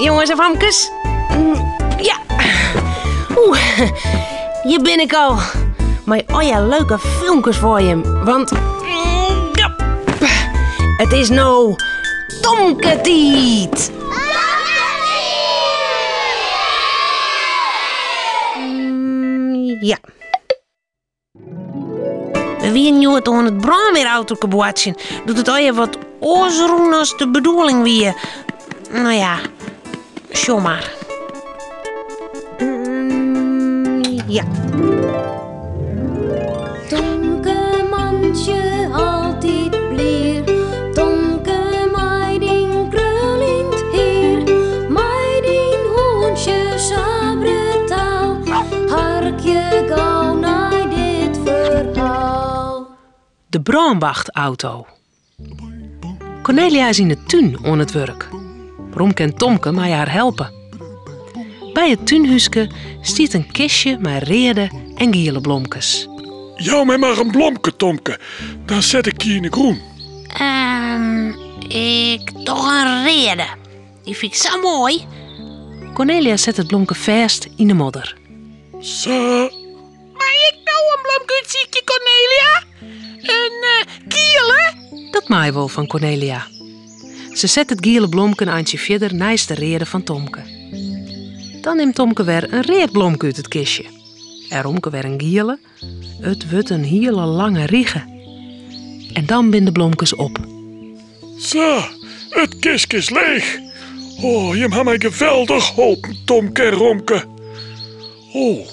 Jonges en famkes. Ja. Oeh, hjir bin ik al. Mei allegear leuke filmkes foar jim. Want ja, it is no Tomke-tiid. Ja. We wienen hjoed oan it brânweerautoke boartsjen, doe't it allegear wat oars rûn as de bedoeling wie. No ja, sjoch mar. Ja. Tomke mantsje altyd blier, Tomke mei dyn kruljend hier, mei dyn hûntsje sa brutaal, Harkje gau nei dit ferhaal. De brânwachtauto. Cornelia is yn 'e tún oan it wurk. Romke en Tomke meie har helpe. By it túnhúske stiet in kistje mei reade en giele blomkes. Jou my mar in blomke, Tomke, dan set ik dy yn 'e grûn. Ehm, ik doch in reade. Dy fyn ik sa moai. Cornelia set it blomke fêst yn 'e modder. Sa. Mei ik no in blomke útsykje, Cornelia? In giele? Dat mei wol fan Cornelia. Se set it giele blomke in eintsje fierder neist de reade fan Tomke. Dan nimt Tomke wer in read blomke út it kistje. En Romke wer in giele. It wurdt in hiele lange rige. En dan binne de blomkes op. Sa, it kistke is leech. Oh, jim ha my geweldich holpen, Tomke en Romke. Oh,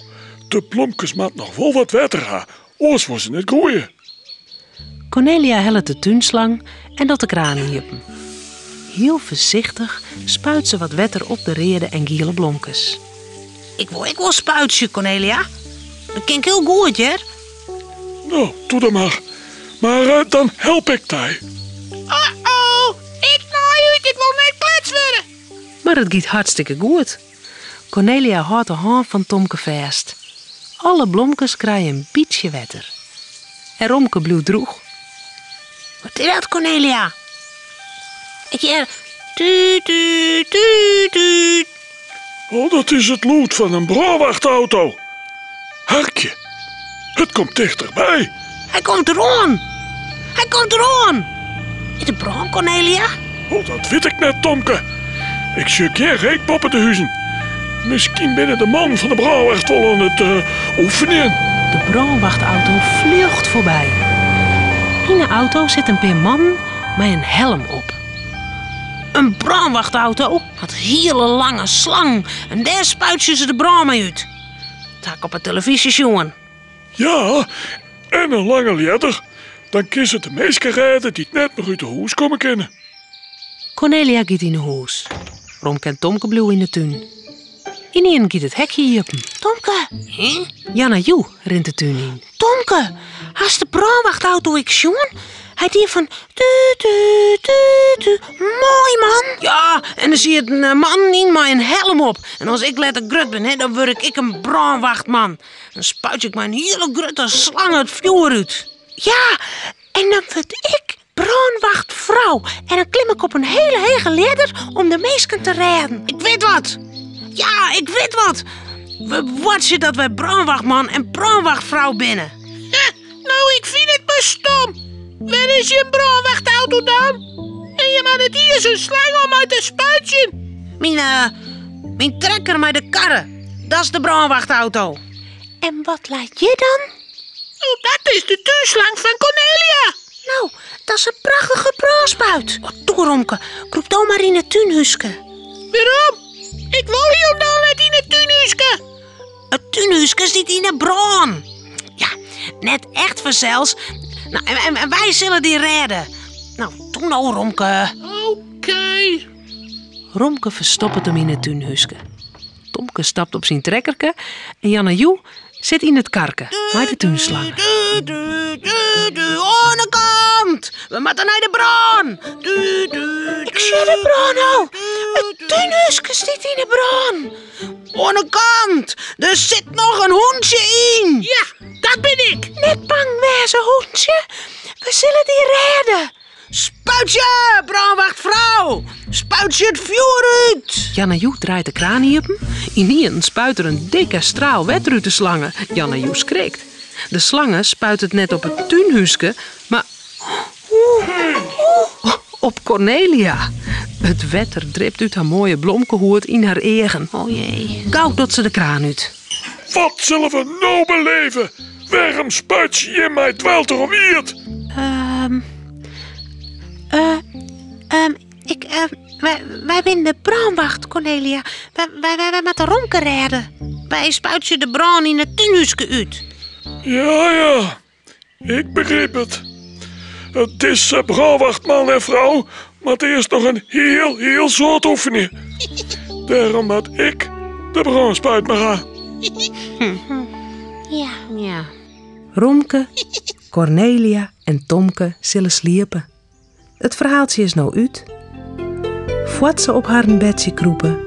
de blomkes moat noch wol wat wetter ha, oars wolle se net groeie. Cornelia hellet de túnslang en docht de kraan iepen. Hiel foarsichtich spuit se wat wetter op de reade en giele blomkes. Ik wol ek wol spuitsje, Cornelia. Dat kin ik hiel goed, hear. No, doe dan mar. Mar eh, dan help ik dy. Uh-oh, ik naai út, ik wol net klets wurde. Mar it giet hartstikke goed. Cornelia hâldt de hân fan Tomke fêst. Alle blomkes krije in bytsje wetter. En Romke bliuwt drûch. Wat is dat, Cornelia? Ik hear tuut, tuut, tuut, tuut. Oh, dat is it lûd fan in brânwachtauto. Harkje, it komt tichterby. Hy komt deroan. Hy komt deroan. Is der brân, Cornelia? Oh, dat wit ik net, Tomke. Ik sjoch gjin reek boppe de huzen. Miskien binne de mannen fan de brânwacht wol oan it eh, oefenjen. De brânwachtauto fljocht foarby. Yn 'e auto sit in pear mannen mei in helm op. In brânwachtauto hat hiele lange slangen en dêr spuitsje se de brân mei út. Dat ha ik op 'e telefyzje sjoen. Ja, en in lange ljedder. Dan kin se de minsken rêde dy't net mear út 'e hûs komme kinne. Cornelia giet yn 'e hûs. Romke en Tomke bliuwe yn 'e tún. Ynienen giet it hekje iepen. Tomke! Janna Joe rint de tún yn. Tomke, hast de brânwachtauto ek sjoen? Hy die fan tuut, tuut, tuut, tuut. Moai, man! Ja, en der siet in man yn mei in helm op. En as ik letter grut bin, dan wurd ik ek in brânwachtman. Dan spuit ik mei in hiele grutte slang it fjoer út. Ja, en dan wurd ik brânwachtfrou. En dan klim ik op in hiele hege ljedder om de minsken te rêden. Ik wit wat! Ja, ik wit wat! We boartsje dat wy brânwachtman en brânwachtfrou binne. No, ik fyn it mar stom. Wêr is jim brânwachtauto dan? En jim ha net iens in slang om mei te spuitsjen. Myn, eh, myn trekker mei de karre, dat is de brânwachtauto. En wat leit hjir dan? No, dat is de túnslang fan Cornelia. No, dat is in prachtige brânspuit. Oh, doe Romke, krûp do mar yn it túnhúske. Wêrom? Ik wol hielendal net yn it túnhúske. It túnhúske stiet yn 'e brân. Ja, net echt fansels. No, en, en, en wy sille dy rêde. No, doe no, Romke. Oké. Romke ferstoppet him yn it túnhúske. Tomke stapt op syn trekkerke en Janna Joe sit yn it karke mei de túnslang. Du, du, du, du, oan 'e kant! We moatte nei de brân! Du, du, Ik sjoch de brân al! It túnhúske stiet yn 'e brân! Oan 'e kant! Der sit noch in hûntsje yn! Ja, dat bin ik! Net bang wêze, hûntsje. We sille dy rêde. Spuitsje, brânwachtfrou! Gau, spuitsje it fjoer út! Janna Joe draait de kraan iepen. Ynienen spuit der in dikke straal wetter út de slange. Janna Joe skrikt. De slange spuitet net op it túnhúske, mar op Cornelia. It wetter dript út har moaie blomkehoed yn har eagen. O jee. Gau docht se de kraan út. Wat sille we no beleve? Wêrom spuitsje jim my dweil troch wiet? Ehm. Eh, ehm, ik, eh, wy, wy binne de brânwacht, Cornelia. Wy, wy, wy, wy moatte Romke rêde. Wy spuitsje de brân yn it túnhúske út. Ja, ja, ik begryp it. Dizze brânwachtman en frou moat earst noch in hiel, hiel soad oefenje. Dêrom moat ik de brânspuit mar ha. Ja. Ja. Romke, Cornelia en Tomke sille sliepe. It ferhaaltsje is no út. Foar't se op harren bedsje krûpe,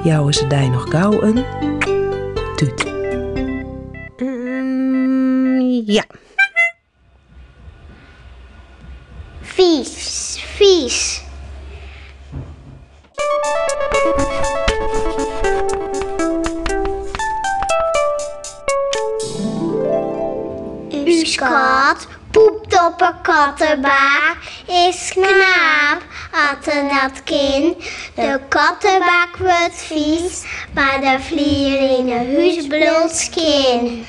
jouwe se dy noch gau in tút. Ja. Vies, vies. Us kat poept op 'e kattebak, is knap at er dat kin. De kattebak wurdt fiis, mar de flier yn 'e hús bliuwt skjin.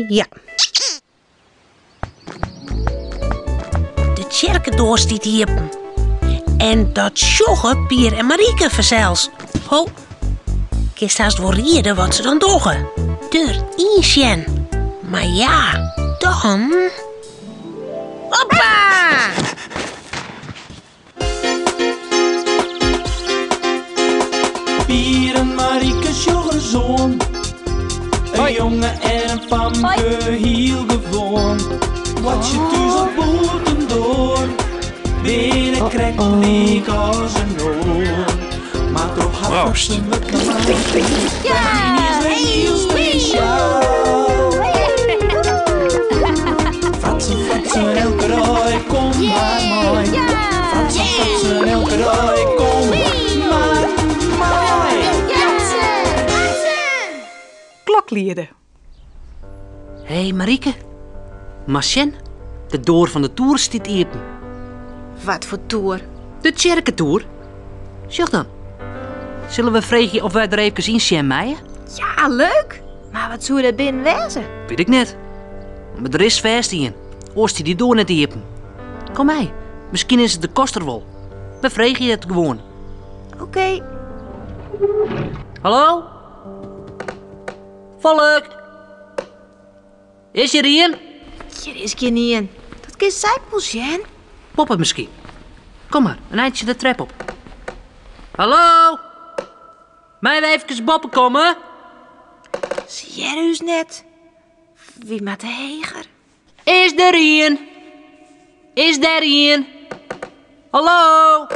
Ja. De tsjerkedoar stiet iepen. En dat sjogge Pier en Marieke fansels. Ho, kinst hast wol riede wat se dan dogge. Der ynsjen. Mar ja, dan... Hoppa! Pier en Marieke sjogge soan. In jonge en in famke, hiel gewoan. Boartsje thús of bûtendoar, binne krekt lyk as in oar. Mar troch har fratsen wurdt normaal. Dêr is wer hiel spesjaal. Fratsen, fratsen, elke dei, kom mar mei. Fratsen, fratsen, elke dei, kom mar mei. Klokliede. Hé Marieke, mar sjen, de doar fan de toer stiet iepen. Wat foar toer? De tsjerketoer. Sjoch dan. Sille we freegje of wy der eefkes yn sjen meie? Ja, leuk! Mar wat soe der binnen wêze? Wit ik net. Mar der is fêst ien. Oars stie dy doar net iepen. Kom mei, miskien is it de koster wol. We freegje it gewoan. Oké. Hallo? Folk! Is hjir ien? Hjir is gjinien. Dat kinst sy wol sjen. Boppe miskien. Kom mar, in eintsje de trep op. Hallo? Meie we efkes boppe komme? Se hearre ús net. Wy moatte heger. Is der ien? Is der ien? Hallo?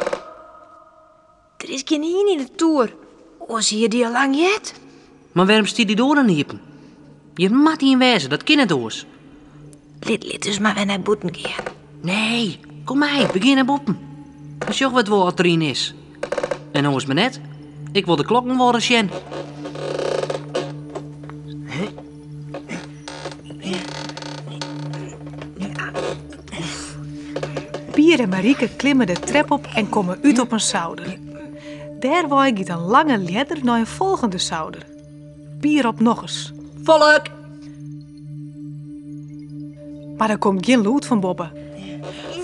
Der is gjinien yn de toer. Oars hie er dy al lang heard. Mar wêrom stiet dy doar dan iepen? Hjir moat ien wêze, dat kin net oars. Lit, lit ús mar wer nei bûten gean. Nee, kom mei, we gean nei boppen. Dan sjogge we it wol as der ien is. En oars mar net. Ik wol de klokken wol ris sjen. Pier en Marieke klimme de trep op en komme út op in souder. Dêrwei giet in lange ljedder nei in folgjende souder. Pier ropt nochris. Folk! Mar der komt gjin lûd fan boppe.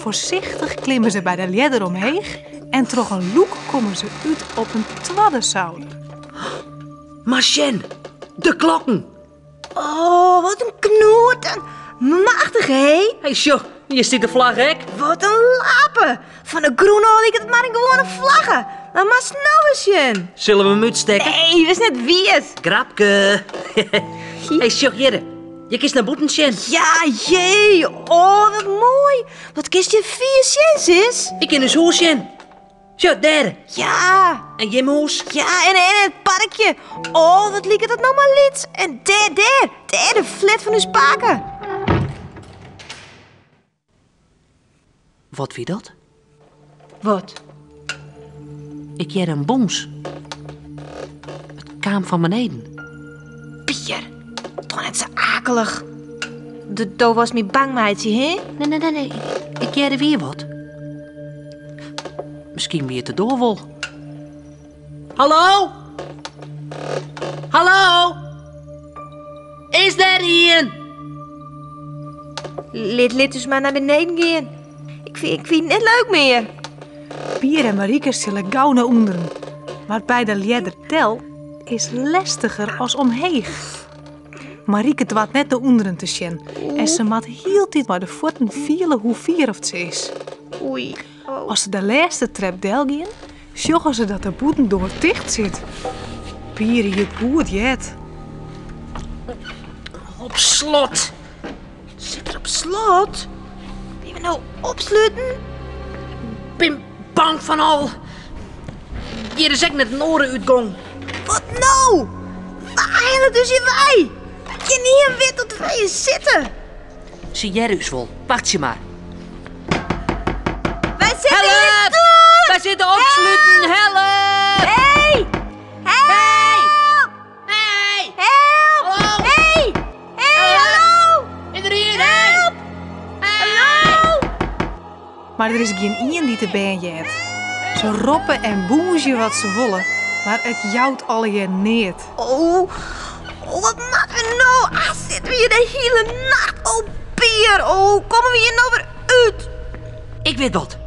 Foarsichtich klimme se by de ljedder omheech en troch in lûk komme se út op in twadde souder. Mar sjen, de klokken! Oh, wat in knoeten! Machtich, hé? Hé, sjoch, hjir stiet de flagge ek. Wat in lape! Fan de grûn ôf liket it mar in gewoane flagge. Mar moatst no ris sjen. Sille we 'm útstekke? Nee, dat is net wiis. Grapke. Hé, sjoch hjirre. Hjir kinst nei bûten sjen. Ja, jee. Oh, wat moai. Wat kinst hjir fier sjen, sis. Ik kin ús hûs sjen. Sjoch, dêr. Ja. En jim hûs. Ja, en, en it parkje. Oh, wat liket dat no mar lyts. En dêr, dêr, dêr de flat fan ús pake. Wat wie dat? Wat? Ik hear in bûns. It kaam fan beneden. Pier, doch net sa akelich. Do, do wolst my bang meitsje, hè? Nee, nee, nee, nee. Ik hearde wier wat. Miskien wie it de doar wol. Hallo? Hallo? Is der ien? Lit, lit ús mar nei beneden gean. Ik fyn, ik fyn it net leuk mear. Pier en Marieke sille gau nei ûnderen. Mar by de ljedder del is lestiger as omheech. Marieke doart net nei ûnderen te sjen en se moat hieltyd mei de fuotten fiele hoe fier oft se is. Oei. Oh. As se de lêste trep del gean, sjogge se dat de bûtendoar ticht sit. Pier hie it goed heard. Op slot. Sit er op slot? Binne we no opsluten? Bin bang fan al. Hjir is ek net in oare útgong. Wat no? Wa hellet ús hjir wei? Gjinien wit dat wy hjir sitte. Se hearre ús wol. Wachtsje mar. Wy sitte yn de Help! toer! Wy sitte opsluten. Help! Hey! Help! Hey! Help! Hallo! Hey! Hey, hallo! Is der ien? Help! Hallo! Mar der is gjinien dy't de bern heart. Se roppe en bûnzje wat se wolle, mar it jout allegear neat. Oh, oh, wat moatte we no? Ah, sitte we hjir de hiele nacht? Oh, Pier, oh, komme we hjir no wer út? Ik wit wat.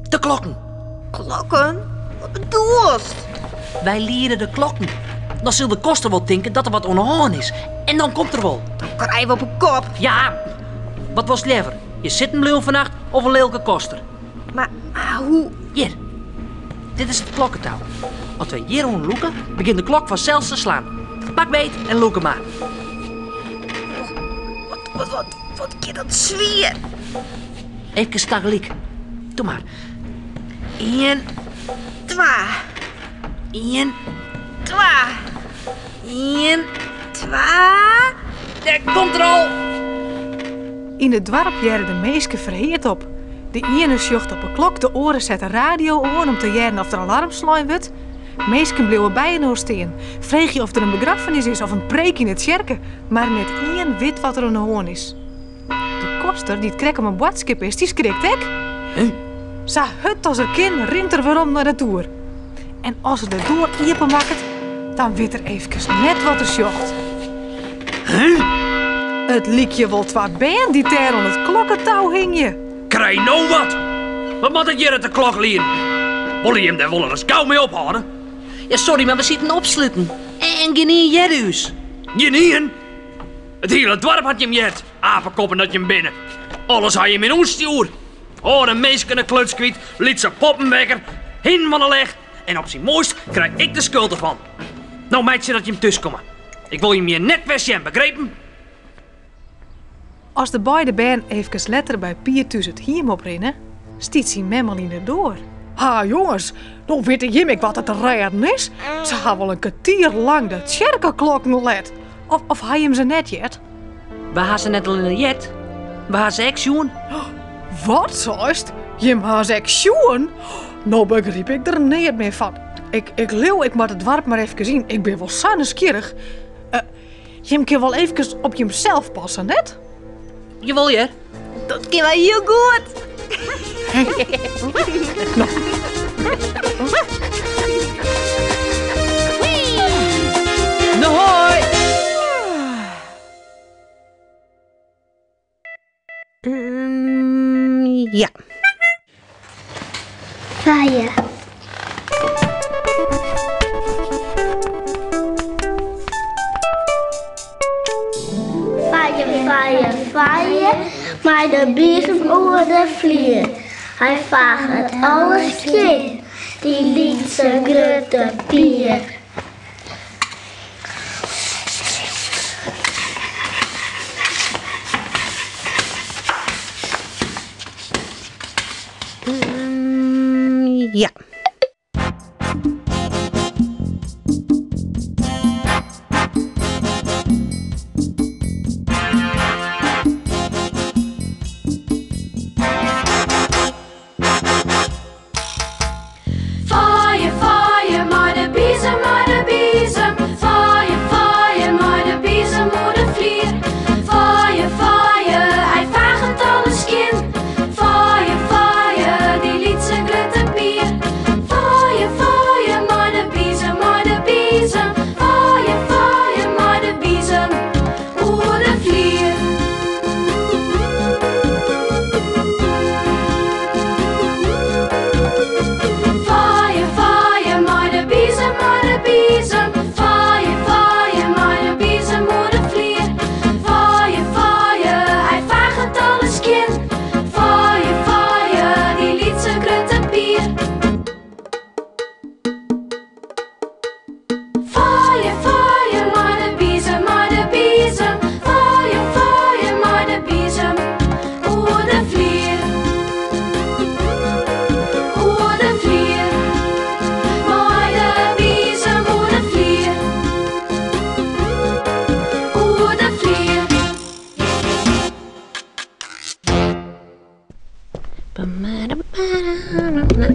De klokken. Klokken? Wat bedoelst? Wy liede de klokken. Dan sil de koster wol tinke dat der wat oan de hân is. En dan komt er wol. Dan krije we op 'e kop. Ja, wat wolst leaver? Hjir sitten bliuwe fannacht of in lilke koster? Mar, mar hoe? Hjir. Dit is it klokketou. As wy hjir oan lûke, begjint de klok fansels te slaan. Pak beet en lûke mar. Wat, wat, wat, wat giet dat swier. Efkes tagelyk. Doe mar. Ien. Twa. Ien. Twa. Ien. Twa. Dêr komt er al! Yn it doarp hearre de minsken ferheard op. De iene sjocht op 'e klok, de oare set de radio oan om te hearren oft der alarm slein wurdt. Minsken bliuwe byinoar stean, freegje oft der in begraffenis is of in preek yn 'e tsjerke, mar net ien wit wat der oan de hân is. De koster, dy't krekt om in boadskip is, dy skrikt ek. Sa hurd as er kin rint er werom nei de toer. En as er de doar iepenmakket, dan wit er eefkes net wat er sjocht. It lykje wol twa bern dy't dêr oan it klokketou hingje. Krij no wat! Wat moat it hjir it de klok lieden? Wolle jim dêr wolris gau mei ophâlde? Ja, sorry, mar we sieten opsluten. En gjinien hearde ús. Gjinien? It hiele doarp hat jim heard, apekoppen dat jim binne. Alles ha jim yn ûnstjoer. Hâlde minsken de kluts kwyt, lytse poppen wekker, hinnen fan 'e lech en op syn moaist krij ik de skuld derfan. No meitsje dat jim thúskomme. Ik wol jim hjir net wer sjen, begrepen? As de beide bern eefkes letter by Pier thús it hiem oprinne, stiet syn mem al yn de doar. Ha jonges, no witte jim ek wat der te rêden is? Se ha wol in kertier lang de tsjerkeklokken let. Of, of ha jim se net heard? We ha se net allinne heard, we ha se ek sjoen. Wat seist? Jim ha se ek sjoen? No begryp ik der neat mear fan. Ik, ik leau, ik moat it doarp mar efkes yn. Ik bin wol sa nijsgjirrich. Uh, jim kin wol efkes op jimsels passe, net? Jawol hear. Dat kin wy hiel goed. No. No hoi! Ja. Feie. Feie, feie, feie, mei de biezem oer de flier. Hy faget alles skjin, dy lytse grutte Pier. Ja.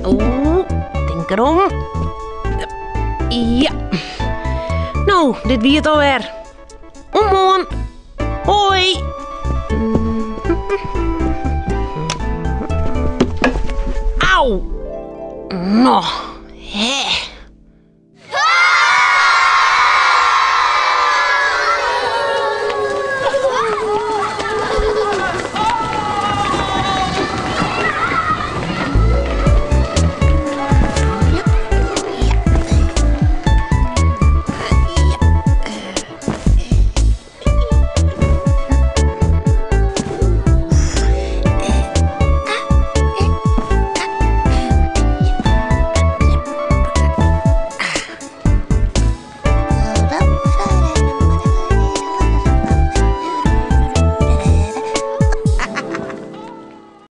Oeh, tink derom. Ja. No, dit wie it alwer. Oant moarn. Hoi. Au. No, hè.